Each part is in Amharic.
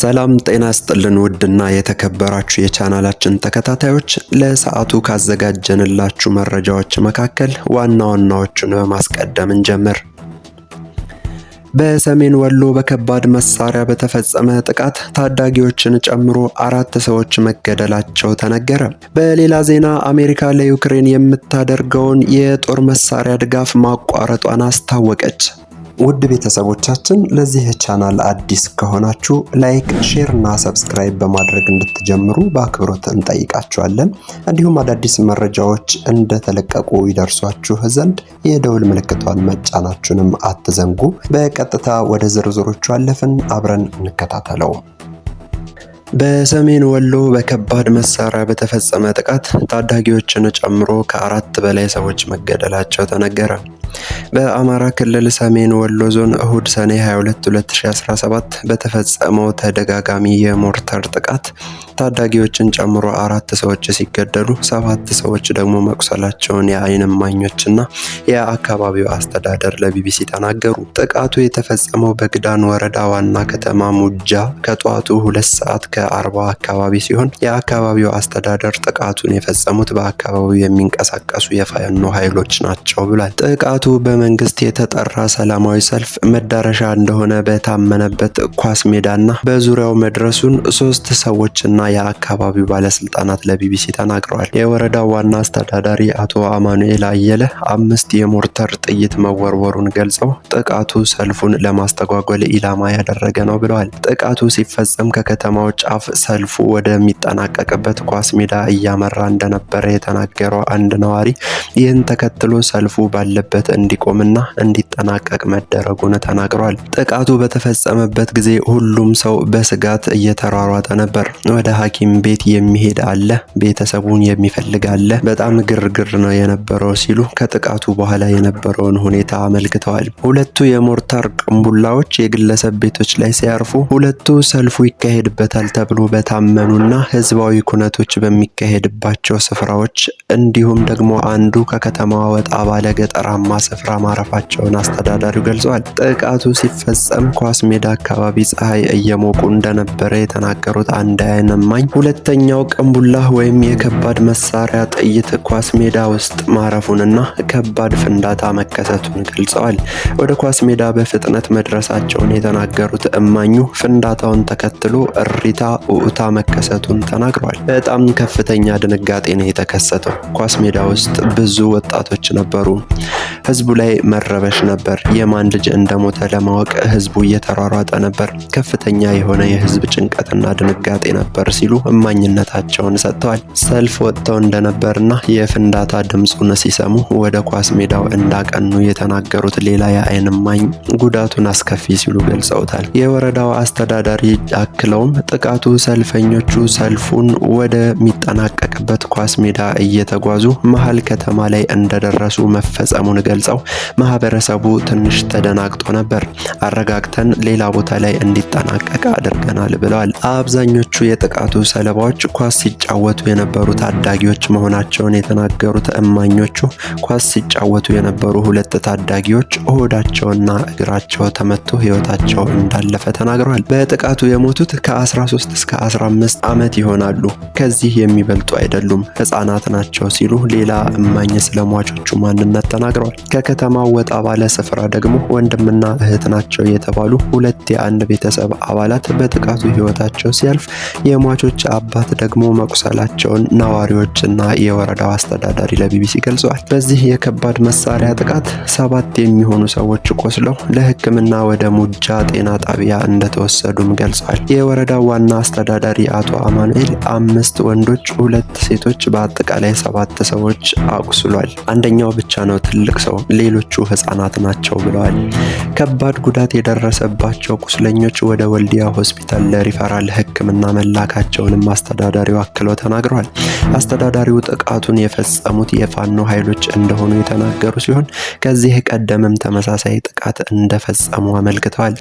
ሰላም ጤና ይስጥልን ውድና የተከበራችሁ የቻናላችን ተከታታዮች፣ ለሰዓቱ ካዘጋጀንላችሁ መረጃዎች መካከል ዋና ዋናዎቹን በማስቀደም እንጀምር። በሰሜን ወሎ በከባድ መሳሪያ በተፈጸመ ጥቃት ታዳጊዎችን ጨምሮ አራት ሰዎች መገደላቸው ተነገረ። በሌላ ዜና አሜሪካ ለዩክሬን የምታደርገውን የጦር መሳሪያ ድጋፍ ማቋረጧን አስታወቀች። ውድ ቤተሰቦቻችን፣ ለዚህ ቻናል አዲስ ከሆናችሁ like፣ share እና subscribe በማድረግ እንድትጀምሩ በአክብሮት እንጠይቃችኋለን። እንዲሁም አዳዲስ መረጃዎች እንደተለቀቁ ይደርሷችሁ ዘንድ የደውል ምልክቷን መጫናችሁንም አትዘንጉ። በቀጥታ ወደ ዝርዝሮቹ አለፍን፣ አብረን እንከታተለው። በሰሜን ወሎ በከባድ መሳሪያ በተፈጸመ ጥቃት ታዳጊዎችን ጨምሮ ከአራት በላይ ሰዎች መገደላቸው ተነገረ። በአማራ ክልል ሰሜን ወሎ ዞን እሁድ ሰኔ 22 2017 በተፈጸመው ተደጋጋሚ የሞርተር ጥቃት ታዳጊዎችን ጨምሮ አራት ሰዎች ሲገደሉ ሰባት ሰዎች ደግሞ መቁሰላቸውን የዓይን እማኞችና የአካባቢው አስተዳደር ለቢቢሲ ተናገሩ። ጥቃቱ የተፈጸመው በግዳን ወረዳ ዋና ከተማ ሙጃ ከጠዋቱ 2 ሰዓት ከ40 አካባቢ ሲሆን፣ የአካባቢው አስተዳደር ጥቃቱን የፈጸሙት በአካባቢው የሚንቀሳቀሱ የፋኖ ኃይሎች ናቸው ብሏል። ጥቃቱ በመንግስት የተጠራ ሰላማዊ ሰልፍ መዳረሻ እንደሆነ በታመነበት ኳስ ሜዳና በዙሪያው መድረሱን ሶስት ሰዎችና የአካባቢው ባለስልጣናት ለቢቢሲ ተናግረዋል። የወረዳው ዋና አስተዳዳሪ አቶ አማኑኤል አየለ አምስት የሞርተር ጥይት መወርወሩን ገልጸው ጥቃቱ ሰልፉን ለማስተጓጎል ኢላማ ያደረገ ነው ብለዋል። ጥቃቱ ሲፈጸም ከከተማው ጫፍ ሰልፉ ወደሚጠናቀቅበት ኳስ ሜዳ እያመራ እንደነበረ የተናገረው አንድ ነዋሪ፣ ይህን ተከትሎ ሰልፉ ባለበት እንዲቆምና እንዲጠናቀቅ መደረጉን ተናግሯል። ጥቃቱ በተፈጸመበት ጊዜ ሁሉም ሰው በስጋት እየተሯሯጠ ነበር። ወደ ሐኪም ቤት የሚሄድ አለ፣ ቤተሰቡን የሚፈልግ አለ። በጣም ግርግር ነው የነበረው ሲሉ ከጥቃቱ በኋላ የነበረውን ሁኔታ አመልክተዋል። ሁለቱ የሞርታር ቅንቡላዎች የግለሰብ ቤቶች ላይ ሲያርፉ፣ ሁለቱ ሰልፉ ይካሄድበታል ተብሎ በታመኑና ህዝባዊ ኩነቶች በሚካሄድባቸው ስፍራዎች፣ እንዲሁም ደግሞ አንዱ ከከተማዋ ወጣ ባለ ገጠራማ ስፍራ ማረፋቸውን አስተዳዳሪው ገልጸዋል። ጥቃቱ ሲፈጸም ኳስ ሜዳ አካባቢ ፀሐይ እየሞቁ እንደነበረ የተናገሩት አንድ የዓይን እማኝ፣ ሁለተኛው ቅንቡላ ወይም የከባድ መሳሪያ ጥይት ኳስ ሜዳ ውስጥ ማረፉንና ከባድ ፍንዳታ መከሰቱን ገልጸዋል። ወደ ኳስ ሜዳ በፍጥነት መድረሳቸውን የተናገሩት እማኙ ፍንዳታውን ተከትሎ እሪታ ኡኡታ መከሰቱን ተናግረዋል። በጣም ከፍተኛ ድንጋጤ ነው የተከሰተው። ኳስ ሜዳ ውስጥ ብዙ ወጣቶች ነበሩ። ህዝቡ ላይ መረበሽ ነበር። የማን ልጅ እንደሞተ ለማወቅ ህዝቡ እየተሯሯጠ ነበር። ከፍተኛ የሆነ የህዝብ ጭንቀትና ድንጋጤ ነበር ሲሉ እማኝነታቸውን ሰጥተዋል። ሰልፍ ወጥተው እንደነበርና የፍንዳታ ድምፁን ሲሰሙ ወደ ኳስ ሜዳው እንዳቀኑ የተናገሩት ሌላ የዓይን እማኝ ጉዳቱን አስከፊ ሲሉ ገልጸውታል። የወረዳው አስተዳዳሪ አክለውም ጥቃቱ ሰልፈኞቹ ሰልፉን ወደሚጠናቀቅበት ኳስ ሜዳ እየተጓዙ መሀል ከተማ ላይ እንደደረሱ መፈጸሙን ገልጸው፣ ማህበረሰቡ ትንሽ ተደናግጦ ነበር፣ አረጋግተን ሌላ ቦታ ላይ እንዲጠናቀቅ አድርገናል ብለዋል። አብዛኞቹ የጥቃቱ ሰለባዎች ኳስ ሲጫወቱ የነበሩ ታዳጊዎች መሆናቸውን የተናገሩት እማኞቹ፣ ኳስ ሲጫወቱ የነበሩ ሁለት ታዳጊዎች ሆዳቸውና እግራቸው ተመቶ ህይወታቸው እንዳለፈ ተናግረዋል። በጥቃቱ የሞቱት ከ13 እስከ 15 ዓመት ይሆናሉ፣ ከዚህ የሚበልጡ አይደሉም፣ ህጻናት ናቸው ሲሉ ሌላ እማኝ ስለ ሟቾቹ ማንነት ተናግረዋል። ከከተማው ወጣ ባለ ስፍራ ደግሞ ወንድምና እህት ናቸው የተባሉ ሁለት የአንድ ቤተሰብ አባላት በጥቃቱ ህይወታቸው ሲያልፍ፣ የሟቾች አባት ደግሞ መቁሰላቸውን ነዋሪዎችና የወረዳው አስተዳዳሪ ለቢቢሲ ገልጸዋል። በዚህ የከባድ መሳሪያ ጥቃት ሰባት የሚሆኑ ሰዎች ቆስለው ለሕክምና ወደ ሙጃ ጤና ጣቢያ እንደተወሰዱም ገልጸዋል። የወረዳው ዋና አስተዳዳሪ አቶ አማኑኤል አምስት ወንዶች፣ ሁለት ሴቶች፣ በአጠቃላይ ሰባት ሰዎች አቁስሏል። አንደኛው ብቻ ነው ትልቅ ሰው፣ ሌሎቹ ህጻናት ናቸው ብለዋል። ከባድ ጉዳት የደረሰባቸው ቁስለኞች ወደ ወልዲያ ሆስፒታል ለሪፈራል ሕክምና መላካቸውንም አስተዳዳሪው አክለው ተናግረዋል። አስተዳዳሪው ጥቃቱን የፈጸሙት የፋኖ ኃይሎች እንደሆኑ የተናገሩ ሲሆን፣ ከዚህ ቀደምም ተመሳሳይ ጥቃት እንደፈጸሙ አመልክተዋል።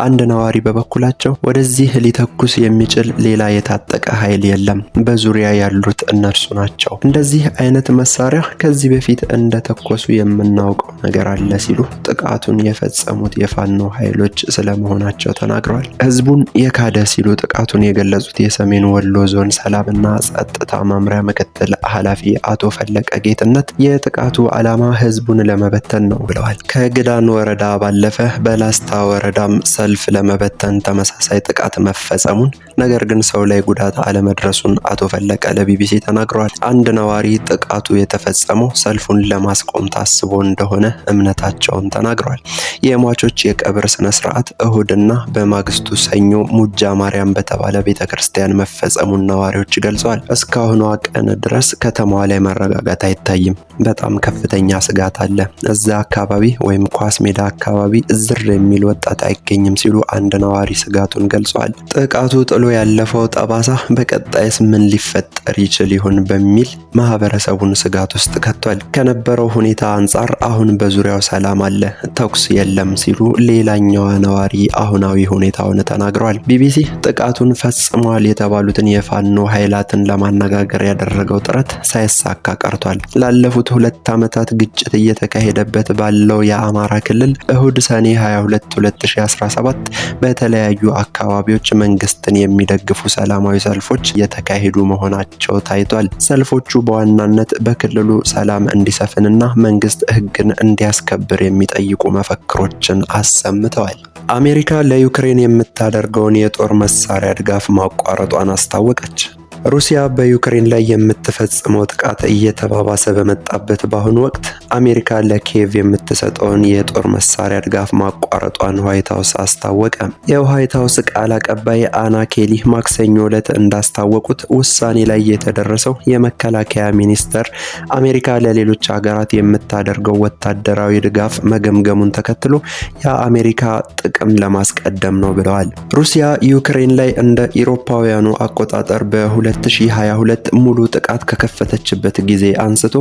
አንድ ነዋሪ በበኩላቸው ወደዚህ ሊተኩስ የሚችል ሌላ የታጠቀ ኃይል የለም፣ በዙሪያ ያሉት እነርሱ ናቸው። እንደዚህ አይነት መሳሪያ ከዚህ በፊት እንደተኮሱ የምናውቀው የምናውቀው ነገር አለ ሲሉ ጥቃቱን የፈጸሙት የፋኖ ኃይሎች ስለመሆናቸው ተናግረዋል። ህዝቡን የካደ ሲሉ ጥቃቱን የገለጹት የሰሜን ወሎ ዞን ሰላምና ጸጥታ መምሪያ ምክትል ኃላፊ አቶ ፈለቀ ጌትነት የጥቃቱ ዓላማ ህዝቡን ለመበተን ነው ብለዋል። ከግዳን ወረዳ ባለፈ በላስታ ወረዳም ሰልፍ ለመበተን ተመሳሳይ ጥቃት መፈጸሙን፣ ነገር ግን ሰው ላይ ጉዳት አለመድረሱን አቶ ፈለቀ ለቢቢሲ ተናግረዋል። አንድ ነዋሪ ጥቃቱ የተፈጸመው ሰልፉን ለማስቆም ታስቦ እንደሆነ እምነታቸውን ተናግረዋል። የሟቾች የቀብር ስነ ስርዓት እሁድና በማግስቱ ሰኞ ሙጃ ማርያም በተባለ ቤተ ክርስቲያን መፈጸሙን ነዋሪዎች ገልጸዋል። እስካሁኗ ቀን ድረስ ከተማዋ ላይ መረጋጋት አይታይም። በጣም ከፍተኛ ስጋት አለ። እዛ አካባቢ ወይም ኳስ ሜዳ አካባቢ ዝር የሚል ወጣት አይገኝም ሲሉ አንድ ነዋሪ ስጋቱን ገልጸዋል። ጥቃቱ ጥሎ ያለፈው ጠባሳ በቀጣይስ ምን ሊፈጠር ይችል ይሆን በሚል ማህበረሰቡን ስጋት ውስጥ ከቷል። ከነበረው ሁኔታ አንጻር አሁን በዙሪያው ሰላም አለ፣ ተኩስ የለም ሲሉ ሌላኛዋ ነዋሪ አሁናዊ ሁኔታውን ተናግረዋል። ቢቢሲ ጥቃቱን ፈጽመዋል የተባሉትን የፋኖ ኃይላትን ለማነጋገር ያደረገው ጥረት ሳይሳካ ቀርቷል። ላለፉት 2 ዓመታት ግጭት እየተካሄደበት ባለው የአማራ ክልል እሁድ ሰኔ 22 2017 በተለያዩ አካባቢዎች መንግስትን የሚደግፉ ሰላማዊ ሰልፎች እየተካሄዱ መሆናቸው ታይቷል። ሰልፎቹ በዋናነት በክልሉ ሰላም እንዲሰፍንና መንግስት ሕግን እንዲያስከብር የሚጠይቁ መፈክሮችን አሰምተዋል። አሜሪካ ለዩክሬን የምታደርገውን የጦር መሳሪያ ድጋፍ ማቋረጧን አስታወቀች። ሩሲያ በዩክሬን ላይ የምትፈጽመው ጥቃት እየተባባሰ በመጣበት በአሁኑ ወቅት አሜሪካ ለኪየቭ የምትሰጠውን የጦር መሳሪያ ድጋፍ ማቋረጧን ዋይት ሀውስ አስታወቀ። የዋይት ሀውስ ቃል አቀባይ አና ኬሊ ማክሰኞ ዕለት እንዳስታወቁት ውሳኔ ላይ የተደረሰው የመከላከያ ሚኒስቴር አሜሪካ ለሌሎች ሀገራት የምታደርገው ወታደራዊ ድጋፍ መገምገሙን ተከትሎ የአሜሪካ ጥቅም ለማስቀደም ነው ብለዋል። ሩሲያ ዩክሬን ላይ እንደ ኢሮፓውያኑ አቆጣጠር በ2022 ሙሉ ጥቃት ከከፈተችበት ጊዜ አንስቶ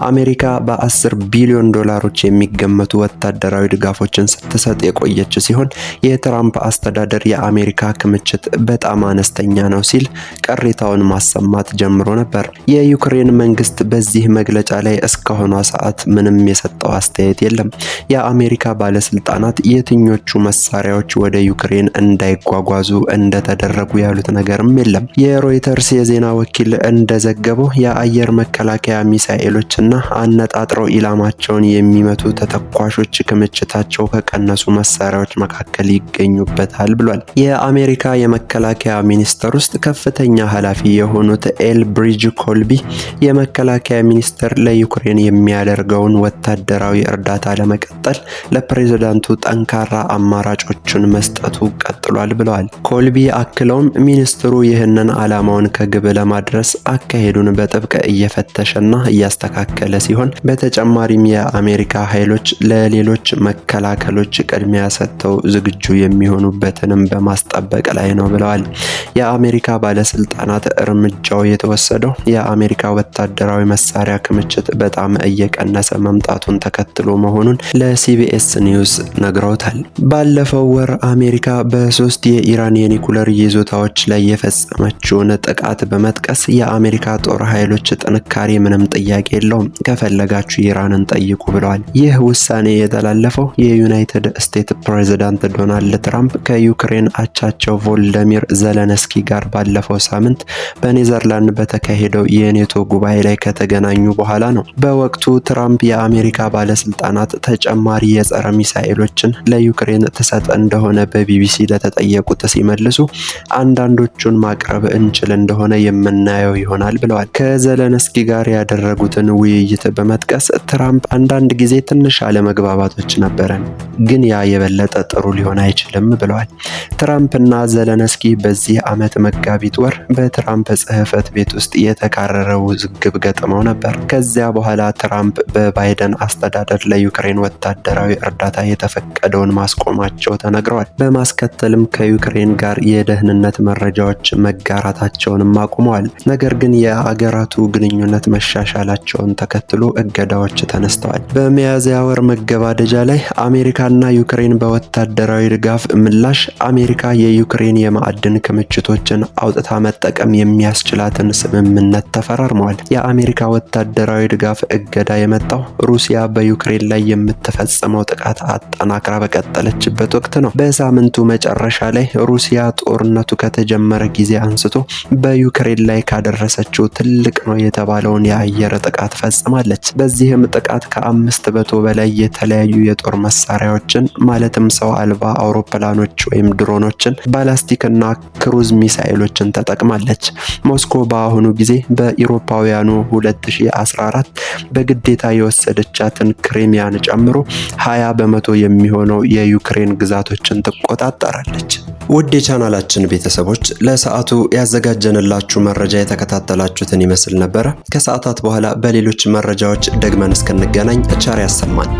አሜሪካ በ10 ቢሊዮን ዶላሮች የሚገመቱ ወታደራዊ ድጋፎችን ስትሰጥ የቆየች ሲሆን፣ የትራምፕ አስተዳደር የአሜሪካ ክምችት በጣም አነስተኛ ነው ሲል ቅሬታውን ማሰማት ጀምሮ ነበር። የዩክሬን መንግስት በዚህ መግለጫ ላይ እስካሁኗ ሰዓት ምንም የሰጠው አስተያየት የለም። የአሜሪካ ባለስልጣናት የትኞቹ መሳሪያዎች ወደ ዩክሬን እንዳይጓጓዙ እንደተደረጉ ያሉት ነገርም የለም። የሮይተርስ የዜና ወኪል እንደዘገበው የአየር መከላከያ ሚሳኤሎችና አነጣጥረው ኢላማቸውን የሚመቱ ተተኳሾች ክምችታቸው ከቀነሱ መሳሪያዎች መካከል ይገኙበታል ብሏል። የአሜሪካ የመከላከያ ሚኒስቴር ውስጥ ከፍተኛ ኃላፊ የሆኑት ኤልብሪጅ ኮልቢ የመከላከያ ሚኒስቴር ለዩክሬን የሚያደርገውን ወታደራዊ እርዳታ ለመቀጠል ለፕሬዝዳንቱ ጠንካራ አማራጮችን መስጠቱ ቀጥሏል ብለዋል። ኮልቢ አክለውም ሚኒስትሩ ይህንን ዓላማውን ከግብ ለማድረስ አካሄዱን በጥብቅ እየፈተሸና እያስተካከለ ሲሆን፣ በተጨማሪም የአሜሪካ ኃይሎች ለሌሎች መከላከሎች ቅድሚያ ሰጥተው ዝግጁ የሚሆኑበትንም በማስጠበቅ ላይ ነው ብለዋል። የአሜሪካ ባለስልጣናት እርምጃው የተወሰደው የአሜሪካ ወታደራዊ መሳሪያ ክምችት በጣም እየቀነሰ መምጣቱን ተከትሎ መሆኑን ለሲቢኤስ ኒውስ ነግረውታል። ባለፈው ወር አሜሪካ በሶስት የኢራን የኒኩለር ይዞታዎች ላይ የፈጸመችውን ጥቃት በመጥቀስ የአሜሪካ ጦር ኃይሎች ጥንካሬ ምንም ጥያቄ የለውም፣ ከፈለጋችሁ ኢራንን ጠይቁ ብለዋል። ይህ ውሳኔ የተላለፈው የዩናይትድ ስቴትስ ፕሬዝዳንት ዶናልድ ትራምፕ ከዩክሬን አቻቸው ቮልደሚር ዘለንስኪ ጋር ባለፈው ሳምንት በኔዘርላንድ በተካሄደው የኔቶ ጉባኤ ላይ ከተገናኙ በኋላ ነው። በወቅቱ ትራምፕ የአሜሪካ ባለስልጣናት ተጨማሪ የጸረ ሚሳኤሎችን ለዩክሬን ትሰጥ እንደሆነ በቢቢሲ ለተጠየቁት ሲመልሱ አንዳንዶቹን ማቅረብ እንችል እንደሆነ የምናየው ይሆናል ብለዋል። ከዘለንስኪ ጋር ያደረጉትን ውይይት በመጥቀስ ትራምፕ አንዳንድ ጊዜ ትንሽ አለመግባባቶች ነበረን፣ ግን ያ የበለጠ ጥሩ ሊሆን አይችልም ብለዋል። ትራምፕና ዘለንስኪ በዚህ ዓመት መጋቢት ወር በትራምፕ ጽሕፈት ቤት ውስጥ የተካረረ ውዝግብ ገጥመው ነበር። ከዚያ በኋላ ትራምፕ በባይደን አስተዳደር ለዩክሬን ወታደራዊ እርዳታ የተፈቀደውን ማስቆማቸው ተነግረዋል። በማስከተልም ከዩክሬን ጋር የደህንነት መረጃዎች መጋራታቸውንም አቁመዋል። ነገር ግን የአገራቱ ግንኙነት መሻሻላቸውን ተከትሎ እገዳዎች ተነስተዋል። በሚያዝያ ወር መገባደጃ ላይ አሜሪካና ዩክሬን በወታደራዊ ድጋፍ ምላሽ አሜሪካ የዩክሬን የማዕድን ክምችቶችን አውጥታ መጠቀም የሚያስችላትን ስምምነት ተፈራርመዋል። የአሜሪካ ወታደራዊ ድጋፍ እገዳ የመጣው ሩሲያ በዩክሬን ላይ የምትፈጽመው ጥቃት አጠናክራ በቀጠለችበት ወቅት ነው። በሳምንቱ መጨረሻ ላይ ሩሲያ ጦርነቱ ከተጀመረ ጊዜ አንስቶ በዩክሬን ላይ ካደረሰችው ትልቅ ነው የተባለውን የአየር ጥቃት ፈጽማለች። በዚህም ጥቃት ከ500 በላይ የተለያዩ የጦር መሳሪያዎችን ማለትም ሰው አልባ አውሮፕላኖች ወይም ድሮኖችን፣ ባላስቲክና ክሩዝ ሚሳኤሎችን ተጠቅማለች። ሞስኮ በአሁኑ ጊዜ በኢሮፓውያኑ 2014 በግዴታ የወሰደቻትን ክሪሚያን ጨምሮ 20% የሚሆነው የዩክሬን ግዛቶችን ትቆጣጠራለች። ውድ የቻናላችን ቤተሰቦች፣ ለሰዓቱ ያዘጋጀንላችሁ መረጃ የተከታተላችሁትን ይመስል ነበረ። ከሰዓታት በኋላ በሌሎች መረጃዎች ደግመን እስክንገናኝ ቸር ያሰማን።